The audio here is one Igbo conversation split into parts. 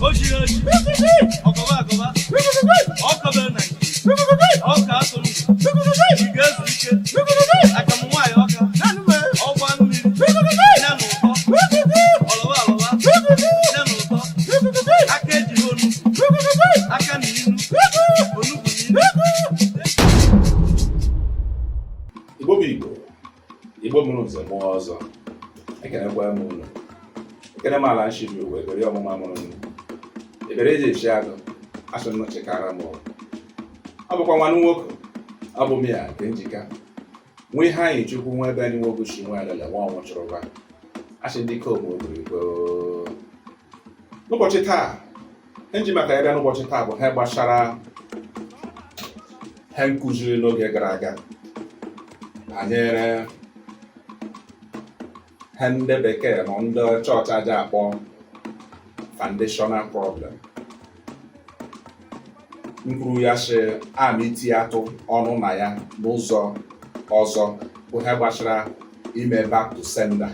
O jiri oji ọkọba akọba ọkọbe Naijiria ọka atụrụ ị ga-ezu ike akamụ nwaanyị ọka ọgba mmiri ya na ụtọ ọlọba alọba ya na ụtọ aka ejighị onugbu aka na inu onugbu na inu. Igbo bụ Igbo, Igbo mụrụ nze mụọ ọzọ, ekenekwa m unu. Ekene m ala nshiri uwe ebere ọmụma mụrụ nnu ebere eji echi agụ asị m chekara m. Ọ bụkwa nwanne nwoke, ọ bụ m ya nke njika nwa ihe anyị chukwu nwa ebe anyị nwoke chi nwa elele nwa ọnwụ chụrụba asị ndị kom ogirigbo. N'ụbọchị taa nji maka ya bịa n'ụbọchị taa bụ ha gbasara ha nkụziri n'oge gara aga banyere ha ndị bekee na ndị chọọchị aja akpọ foundational problem. M kwuru ya sị ama iti atụ ọnụ na ya n'ụzọ ọzọ bụ ha gbasara ime back to sender.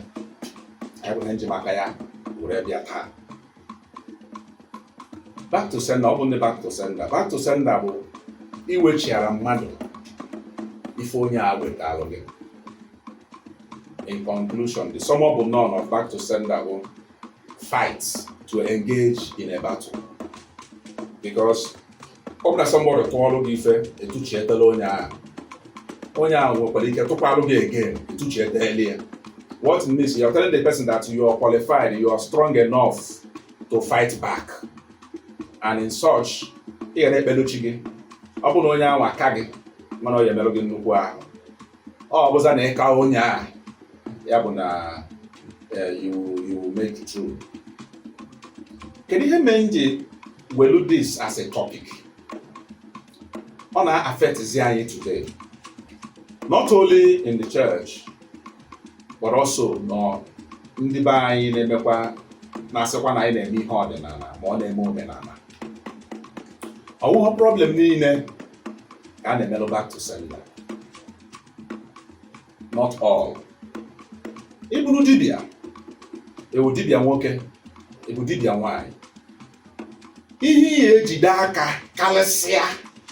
Ya bụ ihe nji maka ya were bịa taa. Back to sender, ọ bụ ndị back to sender. Back to sender bụ iwechiara mmadụ ife onye a wetalụ gị. In conclusion, the sum up none of back to sender bụ fight to engage in a battle, because ọ bụ na somebody tụọlụ gị ife, etuchietela onye ahụ. Onye ahụ nwekwara ike tụkwalụ gị again, etuchietela ya. What it means, you are telling the person that you are qualified, you are strong enough to fight back, and in such ị ga na-ekpelu chi gị. Ọ bụ na onye ahụ aka gị mana ọ ya emerụ gị nnukwu ahụ, ọ bụza na ịka onye a ya bụ na you will make it through. Kedu ihe mere m ji welu this as a topic? Ọ na-affectzi anyị today, not only in the church but also nọ ndị be anyị na-emekwa na-asịkwa na anyị na-eme ihe ọdịnala ma ọ na-eme omenala. Ọwụghọ problem niile ka a na-emelụ back to sender, not all. Ịbụrụ dibịa, ewu dibịa nwoke, ịbụ dibịa nwanyị, ihe ị ejide aka karịsịa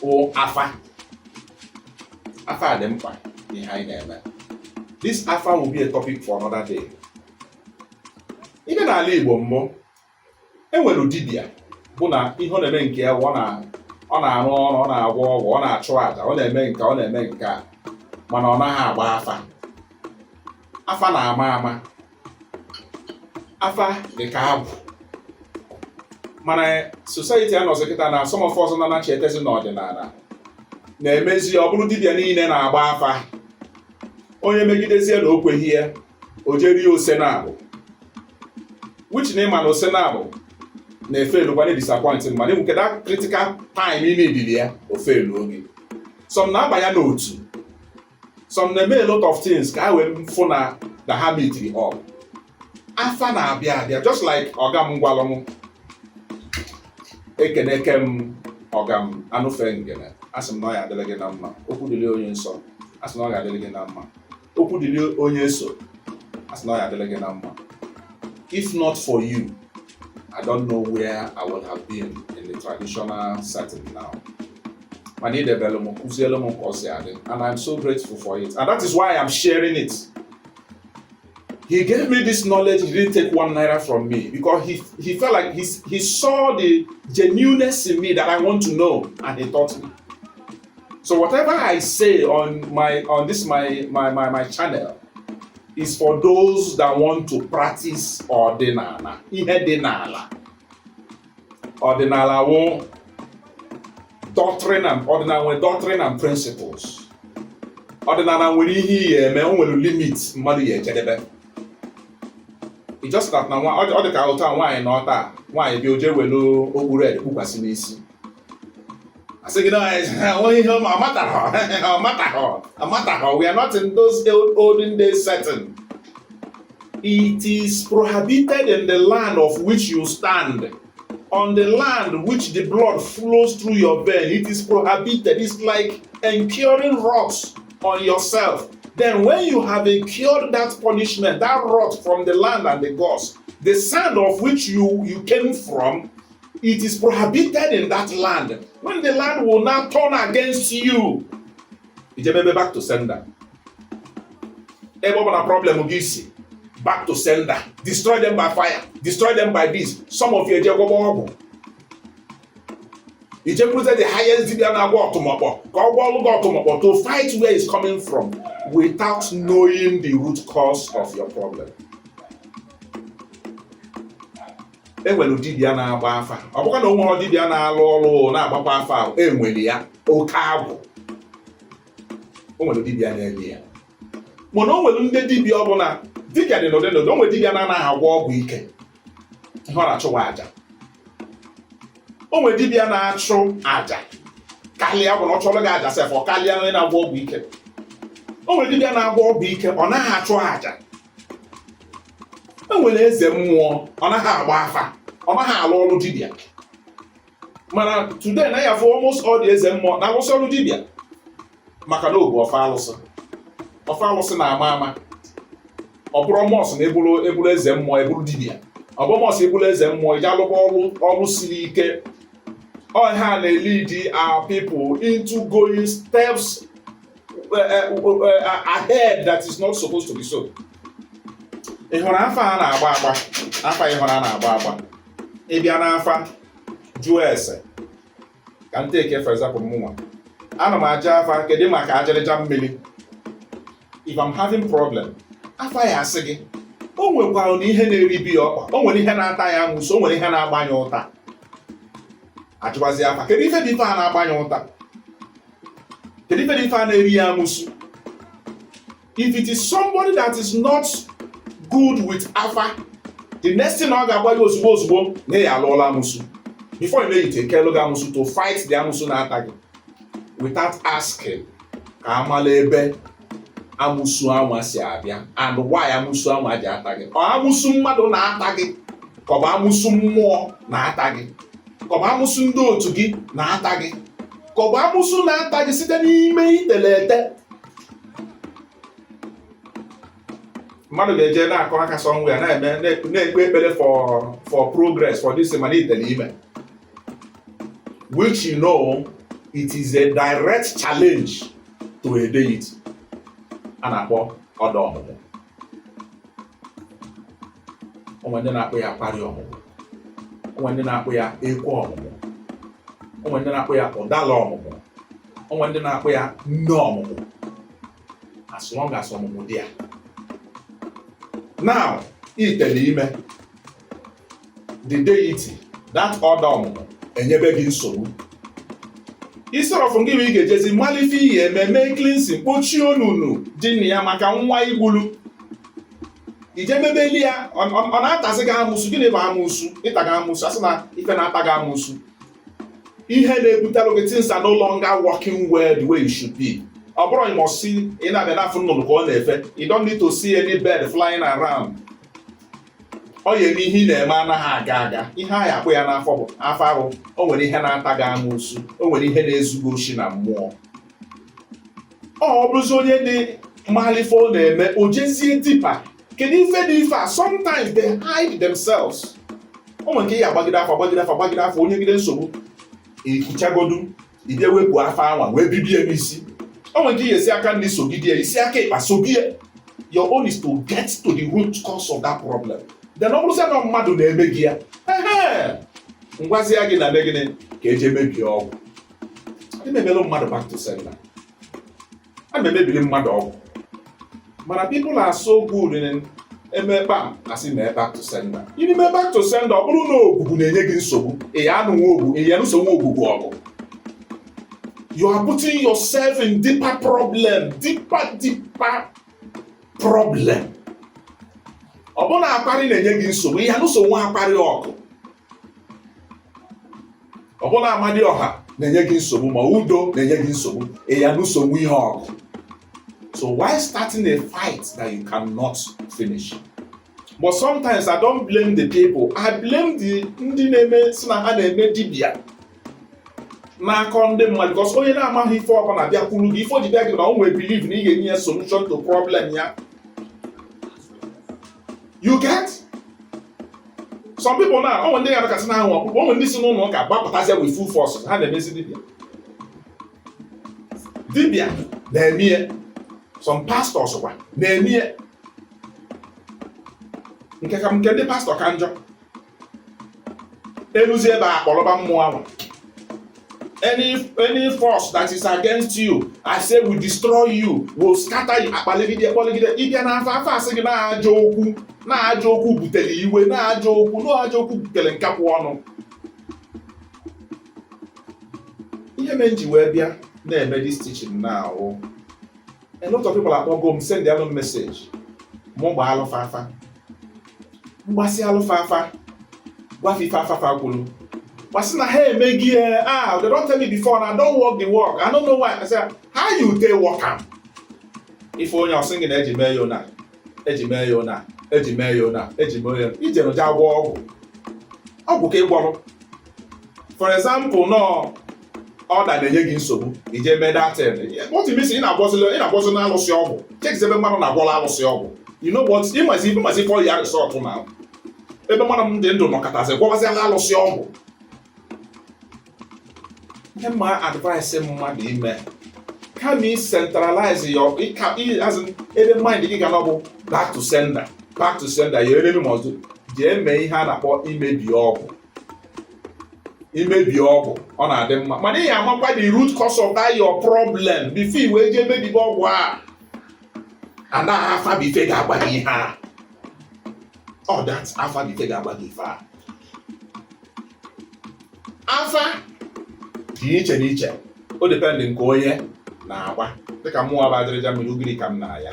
wụ afa. Afa dị mkpa n'ihe anyị na-eme. This afa will be a topic for another day. Ịbịa n'ala Igbo mbụ, enwere dibịa bụ na ihe ọ na-eme nke ya bụ ọ na-arụ ọrụ, ọ na-agwọ ọgwụ, ọ na-achụ àjà, ọ na-eme nke ọ na-eme nke a, mana ọ naghị agba afa. Afa na-ama ama, afa dị ka agwụ. Mana society anọzi kịta na some of us na-anachi etezi n'ọdịnala na-emezi ọ bụrụ dibịa niile na-agba afa. Onye megidezie na o kweghị ya, o jerie ose na abụ, which na ịma na ose na abụ na-efe elukwa na disappoint mmadụ nke that critical time ị na-edili ya ofe elu oge. Some na-abanye n'otu, some na-eme a lot of things ka ha wee fụ na ha meetiri up. Afa na-abịa abịa, just like ọga m gwalụ m. Ekeneke m ọga m anụfe ngene, asị m na ọ ya adịrị gị na mma. Okwu dịrị onye nsọ, asị na ọ ga-adịrị gị na mma. Okwu dịrị onye so, asị na ọ ya adịrị gị na mma. If not for you, I don't know where I would have been in the traditional setting now. Mana idebelu m, kụzielu m ka ọ si adị, and I'm so grateful for it, and that is why I'm sharing it. He gave me this knowledge. He didn't take ₦1 from me because he felt like he saw the genuineness in me that I want to know, and he taught me. So whatever I say on this my channel is for those that want to practice ọdịnala. Ihe dị n'ala. Ọdịnala wụ doctrine and ọdịnala nwere doctrine and principles. Ọdịnala nwere ihe iyi eme, o nwere limit mmadụ ya ejedebe. It's just that na nwa ọ dị ka ụtọ a nwaanyị na ọta nwaanyị bịa o jee welu okpuru ede kpukwasị n'isi, asị gị na onye ihe amatahọ amatahọ amatahọ. We are not in those old olden days setting. It is prohibited in the land of which you stand, on the land which the blood flows through your vein. It is prohibited. It's like incurring wrath on yourself. Then when you have incurred that punishment, that wrath from the land and the gods, The sand of which you came from, it is prohibited in that land. When the land will now turn against you, ijebebe back to sender. Ebe ọ bụ na problem gị si, back to sender, destroy them by fire, destroy them by this. Some of you eje gwọba ọgwụ, ijekwuze the highest dibia na-agwọ ọtụmọkpọ ka ọ gwọọlụ gị ọtụmọkpọ to fight where it's coming from without knowing the root cause of your problem. Enwere dibịa na-agba afa. Ọ bụkwa na o nwere dibịa na-alụ ọrụ na-agbakwa afa ahụ, enwere ya oke agwụ. O nwere dibịa na-eme ya, mana o nwere ndị dibịa ọbụla dibịa dị n'ụdị n'ụdị. O nwere dibịa na-anaghị agwọ ọgwụ ike, ihe ọ na-achụwa aja. O nwere dibịa na-achụ aja karịa bụ na ọ chọrọ gị aja sef, ọ karịa onye na-agwọ ọgwụ ike. O nwere dibịa na-agwọ ọgwụ ike, ọ naghị achụ aja. E nwere eze mmụọ, ọ naghị agba afa, ọ naghị alụ ọrụ dibịa. Mana today na ya fụ almost all the eze mmụọ na-alụsị ọrụ dibịa, maka na obu ọfọ alụsị, ọfọ alụsị na-ama ama. Ọ bụrụ must na eburu eburu eze mmụọ, eburu dibịa. Ọ bụ must eburu eze mmụọ iji alụkwa ọrụ ọrụ siri ike. Ọ ha na-lead our people into going steps ahead that is not supposed to be so. Ị hụrụ afa a na-agba agba, afa ị hụrụ a na-agba agba, ị bịa n'afa jụọ ese. Ka m take for example, mụnwa ana m aja afa. Kedu maka ajịrịja mmiri? If I'm having problem, afa ya asị gị o nwekwara na ihe na-eribi ya ọkpa, o nwere ihe na-ata ya amụsụ, o nwere ihe na-agbanye ụta. Ajụwazi afa, kedu ife dị ife a na-agbanye ụta? Kedu ife dị ife a na-eri ya amụsụ? If it is somebody that is not good with afa, the next thing ọ ga-agba gị ozugbo ozugbo na ya alụọla amụsụ. Before you know it, ekelu gị amụsụ to fight the amụsụ na-ata gị without asking ka amala ebe amụsụ anwa si abịa and why amụsụ anwa ji ata gị. Ọ amụsụ mmadụ na-ata gị, ka ọ bụ amụsụ mmụọ na-ata gị, ka ọ bụ amụsụ ndị otu gị na-ata gị, ka ọ bụ amụsụ na-ata gị site n'ime itele ete. Mmadụ ga-eje na-akọ aka somewhere, na-eme, na-ekpe ekpere for progress for this, mana itele ime, which you know it is a direct challenge to a deity a na-akpọ ọdọ ọmụmụ. O nwere ndị na-akpọ ya akparị ọmụmụ, o nwere ndị na-akpọ ya ekwe ọmụmụ, o nwere ndị na-akpọ ya ụdala ọmụmụ, o nwere ndị na-akpọ ya nne ọmụmụ. As long as ọmụmụ dị ya, now itele ime, the deity, that ọdọ ọmụmụ, enyebe gị nsogbu. Instead of gị ị ga-ejezi mmalụ ife iyi eme, mee cleansing, kpochie onunu dị na ya maka nwa igbulu, ije mebeli ya, ọ na-atazi gị amụsụ. Gịnị bụ amụsụ? Ịta gị amụsụ, asị na ife na-ata gị amụsụ, ihe na-ebutere gị, things are no longer working well the way it should be. Ọ bụrụ you must see, ị na-abịa n'afọ nnụnụ ka ọ na-efe. You don't need to see any bird flying around. Ọ ya eme ihe ị na-eme anaghị aga aga. Ihe a ya akpụ ya n'afọ bụ afọ ahụ, o nwere ihe na-ata gị amụsụ, o nwere ihe na-ezugo oshi na mmụọ. Ọ bụrụzi onye dị mmalụ ife ọ na-eme, o jezie deeper, kedu ife dị ife a? Sometimes they hide themselves. O nwere nke ya agbagide afọ, agbagide afọ, agbagide afọ, onye gide nsogbu ikuchagodu, ịbịa wepụ afọ anwa wee bibie n'isi. O nwere nke ihe esi aka nri sogide ya, isi aka ịkpa sogide. Your own is to get to the root cause of that problem. Then ọ bụrụzia na mmadụ na-eme gị ya, ehe, ngwazia gị na eme gịnị ka eji emebie ọgwụ. Adị m emelụ mmadụ back to sender, ana m emebiri mmadụ ọgwụ. Mana people are so good in eme kpam, asị mee back to sender. Ime back to sender, ọ bụrụ na ogwugwu na-enye gị nsogbu, ị ya anụ nwa ogwu, ị ya nsogbu ogwugwu ọgụ, you are putting yourself in deeper problem, deeper, deeper problem. Ọ bụrụ na akparị na-enye gị nsogbu, ihe anụso nwa akparị ọgụ. Ọ bụrụ na amadioha na-enye gị nsogbu, ma udo na-enye gị nsogbu, ị ya anụso nwa ihe ọgụ. So why starting a fight that you cannot finish? But sometimes I don't blame the people, I blame the ndị na-eme si na ha na-eme dibịa n'akọ ndị mmadụ, because onye na-amaghị ife ọbụla bịakwuru gị, ife o ji bịa gị na o nwere believe na ị ga-enye ya solution to problem ya. You get? Some people na onwe ndị ya kasị na-ahụ ọkpụkpọ, onwe ndị si n'ụlọ ụka gbapụtasịa with full force, ha na-emezi dibịa. Dibịa na-eme ihe, some pastors kwa na-eme ihe nke ka nke ndị pastọ ka njọ. Eluzi ebe a, kpọrọba mmụọ ahụ. Any force that is against you, I say we destroy you, will scatter you. Akpaligide, kpọligide, ịbịa n'afọ afọ, asị gị na-ajọ okwu, na-ajọ okwu butere iwe, na-ajọ okwu, na-ajọ okwu butere nkapụ ọnụ. Ihe mere m ji wee bịa na-eme this teaching now, a lot of people akpọgo m, send alụ message, mụ gbaa alụfa afa, mgbasị alụfa afa, gwafe ife afafa kwuru, gbasị na ha emeghị ya. Ah, they don tell me before na I don work the work, I no know why. I say, how you take work am? Ife onye ọsị gị na eji mee ya ona, eji mee ya ona, eji mee ya ona, eji mee ya, ije nụja gwọ ọgwụ, ọgwụ ka ị gwọrọ. For example, nọọ ọda na-enye gị nsogbu, ije mee datin. What it means, ị na-agwọzi na alụsị ọgwụ. Check ebe mmadụ na-agwọrọ alụsị ọgwụ. You know what, ịmazi ife ya result na ebe mmadụ m dị ndụ nọkọtazi gwọbaziala alụsị ọgwụ. Ihe mma advice mmadụ ime, kama i centralize your as in, ebe mind gị ga nọ bụ back to sender, back to sender ya enemy must do, jee mee ihe a na-akpọ imebi ọgwụ. Imebi ọgwụ, ọ na-adị mma, mana ị ga-amakwa the root cause of that your problem before i wee jee mebibe ọgwụ a. Anaghị afa bụ ife ga-agba gị ihe a. Ọ that afa bụ ife ga-agba gị ife a. Afa dị iche n'iche, o depend nke onye na-agba. Dịka mụnwa bụ Ajịrịja Mmiri, ugiri ka m na-aya,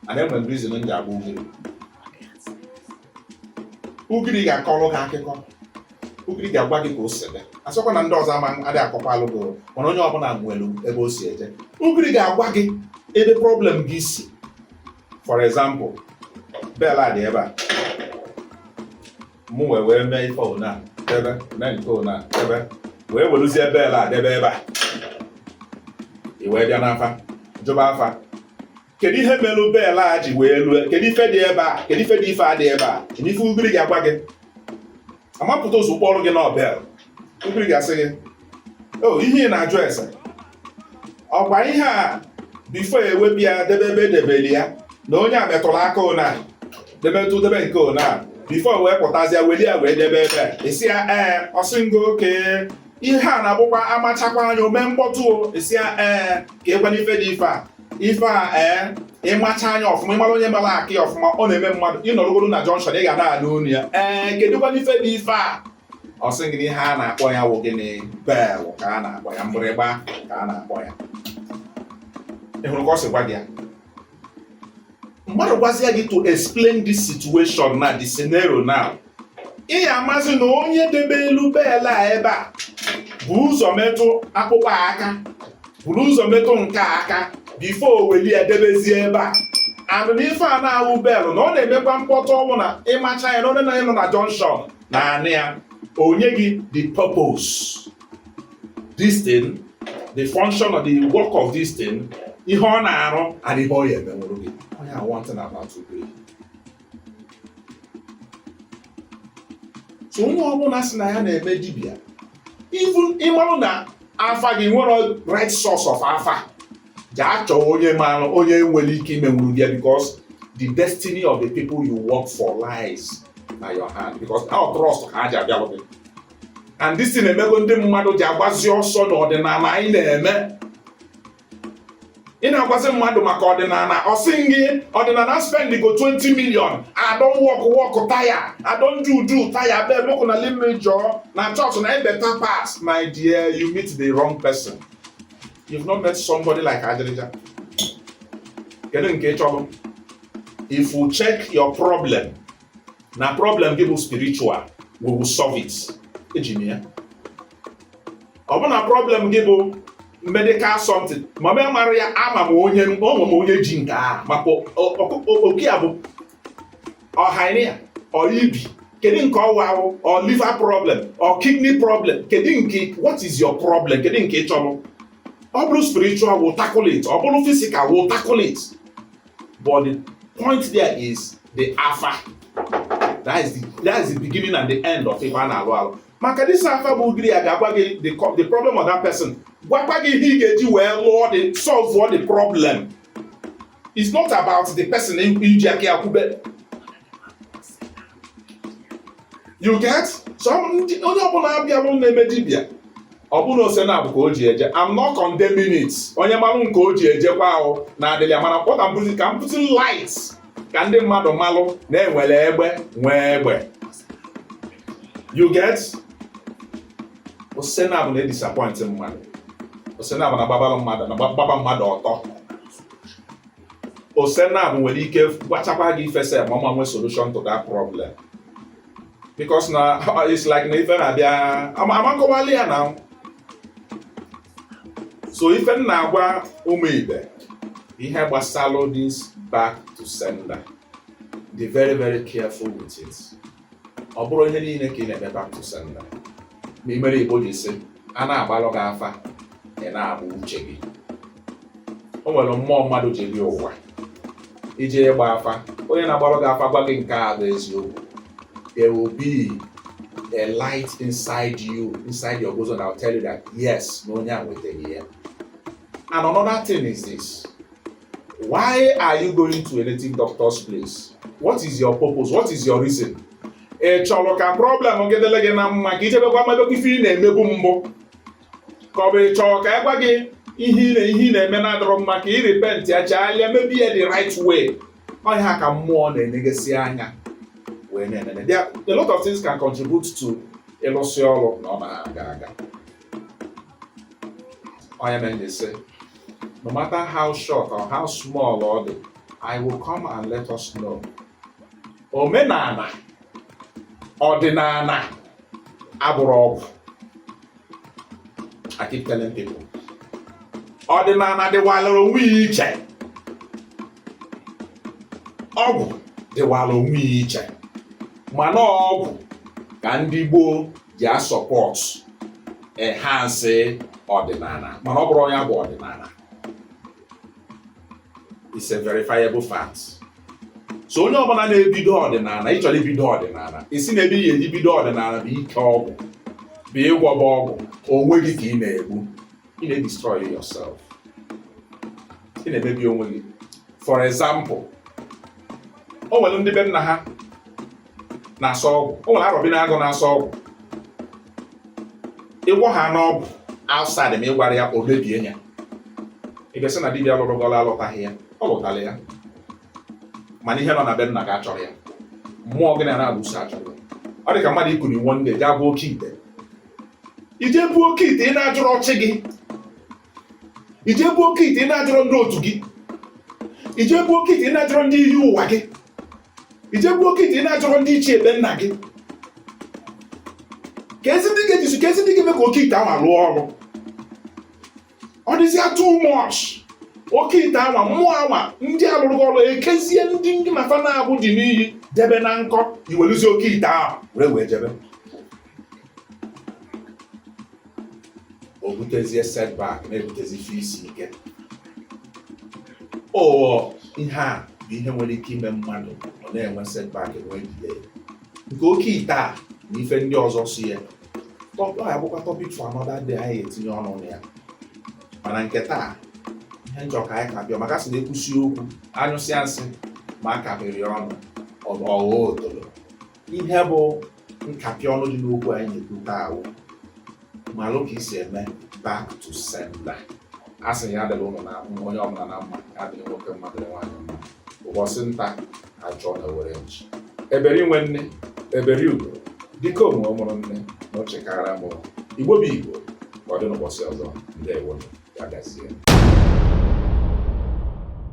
ana enwere m reason m ji agba ugiri. Ugiri ga-akọrọ gị akụkọ, ugiri ga-agwa gị ka o si dị. Asịkwa na ndị ọzọ ama adịghị akọkwalụ gị, mana onye ọbụla nwere ebe o si eje. Ugiri ga-agwa gị ebe problem gị si. For example, bell a dị ebe a, mụ wee mee ife ona debe, mee nke ona debe, wee weluzie bell a debe ebe a. I wee bịa n'afa, jụba afa, kedu ihe melụ bell a ji wee lue? Kedu ife dị ebe a? Kedu ife dị ife a dị ebe a? Kedu ife ugiri ga-agwa gị? Amapụta ụzọ kpọrọ gị na bell. Ugiri ga-asị gị, o ihe ị na-ajụ ese ọkwa ihe a, before ewepụ ya debe ebe edebeli ya, na onye a metụrụ aka ona, debetụ debe nke ona before wee pụtazie, weli ya wee debe ebe a. Esi ya ee, ọsị ngo oke ihe a na-abụkwa amachakwa anya ome mkpọtụ o. Esi ya ee, ka ịgwa n'ife dị ife a, ife a ee, ịmacha anya ọfụma, ịmara onye mara akị ọfụma, ọ na-eme mmadụ ịnọrọgoro na junction, ị ga na-anụ olu ya. Ee, kedụkwa n'ife dị ife a? Ọ sị gị na ihe a na-akpọ ya wụ gịnị? Bell ka a na-akpọ ya, mgbịrịgba ka a na-akpọ ya. Ị hụrụ ka ọ sị gwa gị ya? Mmadụ gwazie gị to explain this situation na the scenario now, ị ya amazi na onye debe elu bell a ebe a bụ ụzọ metụ akpụkpọ a aka, buru ụzọ metụ nke a aka before o weli ya debezie ebe a. And na ife a na-awụ bell, na ọ na-emekwa mkpọtụ ọnwụ, na ịmacha ya na onye na nọ na junction na anị ya onye gị the purpose this thing, the function or the work of this thing, ihe ọ na-arụ and ihe ọ ya emenwuru gị. Onye a, one thing about ugiri, so onye ọbụla sị na ya na-eme dibịa, even ịmarụ na afa gị nwere right source of afa, jaa chọọ onye marụ, onye nwere ike imenwuru gị ya, because the destiny of the people you work for lies na your hand, because our trust ka ha ji abịalụ gị. And this thing emego ndị mmadụ ji agbazi ọsọ n'ọdịnala anyị na-eme. Ị na-agwazi mmadụ maka ọdịnala, ọ sị gị ọdịnala spend go 20 million, I don work work tire, I don do do tire, abeg make una leave me jọọ na church na better pass. My dear, you meet the wrong person. You've not met somebody like Ajịrịja. Kedu nke ị chọrọ? If you check your problem, na problem gị bụ spiritual, we will solve it. Eji m ya. Ọ bụ na problem gị bụ medical something, ma m mara ya, ama m onye onwe m, onye ji nke a maka oke ya bụ ọhania ọ ibi. Kedu nke ọwa ahụ? Ọ liver problem, ọ kidney problem? Kedu nke? What is your problem? Kedu nke ị chọrọ? Ọ bụrụ spiritual, we'll tackle it. Ọ bụrụ physical, we'll tackle it. But the point there is the afa. That is the beginning and the end of ife a na-alụ alụ, maka this afa bụ ugiri ya ga-agwa gị the problem of that person, gwakwa gị ihe ị ga-eji wee lụọ the solve the problem. It's not about the person iji aka ya kwube. You get? So onye ọbụla abịalụ na-eme dibịa, ọ bụrụ na ose na-abụ ka o ji eje, I'm not condemning it. Onye malụ nke o ji ejekwa ahụ na-adịlị ya, mana what I'm putting, ka m putting light ka ndị mmadụ malụ na-enwere egbe nwee egbe. You get? Ose na-abụ na-edisappoint mmadụ. Ose na-abụ na-agbabara mmadụ, na-agbaba mmadụ ọtọ. Ose na-abụ nwere ike gwachakwa gị ifesa ma ọma nwee solution to that problem, because na it's like na ife na-abịa amakọwali ya na. So ife m na-agwa ụmụ ibe, ihe gbasalụ this back to sender, be very, very careful with it. Ọ bụrụ ihe niile ka ị na-eme back to sender, ma imere Igbo ji sị a na-agbalụ gị afa, ị na-agba uche gị. O nwere mmụọ mmadụ ji bịa ụwa iji ịgba afa. Onye na-agbalụ gị afa gwa gị nke a bụ eziokwu, there will be a light inside you, inside your bosom, that will tell you that yes, na onye a nwetara ya. And another thing is this: why are you going to a native doctor's place? What is your purpose? What is your reason? Ị chọrọ ka problem gị dịrị gị na mma, ka ichebekwa mebekwa ife ị na-emebu mbụ, ka ọ bụ ị chọrọ ka ị gwa gị ihe ị na-eme na-adịrọ mma, ka ị repent ya, chagharịa, mebi ya the right way? Ọ ihe a ka mmụọ na-enegesị anya wee na-enene. There are a lot of things can contribute to ịlụsị ọrụ na ọ na-aga aga. Onye mere m sị, no matter how short or how small ọ dị, I will come and let us know. Omenala, ọdịnala abụrụ ọgwụ. I keep telling people, ọdịnala dịwalara onwe ya iche, ọgwụ dịwara onwe ya iche. Mana ọgwụ ka ndị gboo ji asupport, enhance ọdịnala, mana ọ bụrụ onye bụ ọdịnala. It's a verifiable fact. So onye ọbụla na-ebido ọdịnala, ị chọrọ ibido ọdịnala, isi na ebe ihe eji bido ọdịnala bụ ike ọgwụ, bụ ịgwọba ọgwụ, onwe gị ka ị na-egbu. Ị na-destroy yourself, ị na-emebi onwe gị. For example, o nwere ndị be nna ha na-asọ ọgwụ, o nwere arọbi na-agụ na-asọ ọgwụ. Ịgwọ ha n'ọgwụ outside, ma ị gwara ya, o mebie ya. Ị ga-sị na dibịa lụrụ gọla alụtaghị ya, ọ lụtara ya, mana ihe nọ na be nna gị achọrọ ya, mmụọ gị na na-alụso achọrọ ya. Ọ dị ka mmadụ ikuni one day jee gbuo oke ite, ije buo oke ite, ị na-ajụrụ ọchị gị, ije buo oke ite, ị na-ajụrụ ndị otu gị, ije buo oke ite, ị na-ajụrụ ndị iyi ụwa gị, ije buo oke ite, ị na-ajụrụ ndị ichie ebe nna gị. Ka ezi ndị ga-ejisu, ka ezi ndị ga-eme ka oke ite ahụ rụọ ọrụ. Ọ dịzịa too much. Oke ite anwa, mmụọ anwa, ndị alụrụ gị ọrụ ekezie ndị na fa na-abụ dị n'iyi debe na nkọ, iweluzie oke ite ahụ were wee jebe, o butezie setback, na-ebutezi ife isi ike. O ihe a bụ ihe nwere ike ime mmadụ ọ na-enwe setback, enwe delay nke oke ite a na ife ndị ọzọ si ya. Ọ ya bụkwa topic for another day anyị etinye ọnụ na ya. Mana nke taa, ihe njọ ka anyị ka bịa, maka sị na ekwusi okwu anyụsịa nsị ma a kapịrị ọnụ, ọghọọ otolo. Ihe bụ nkapị ọnụ dị n'okwu anyị na-ekwu taa wụ, malụ ka isi eme back to sender. A sị ya adịla ụlọ na onye ọbụla na mma, ya adịrị nwoke mma, dịrị nwaanyị mma. Ụbọchị nta achọ na were nchi ebere inwe nne ebere ugo dike onwe mụrụ nne na ochekara m. Igbo bụ Igbo, ka ọ dị n'ụbọchị ọzọ. Ndewo, ya gazie.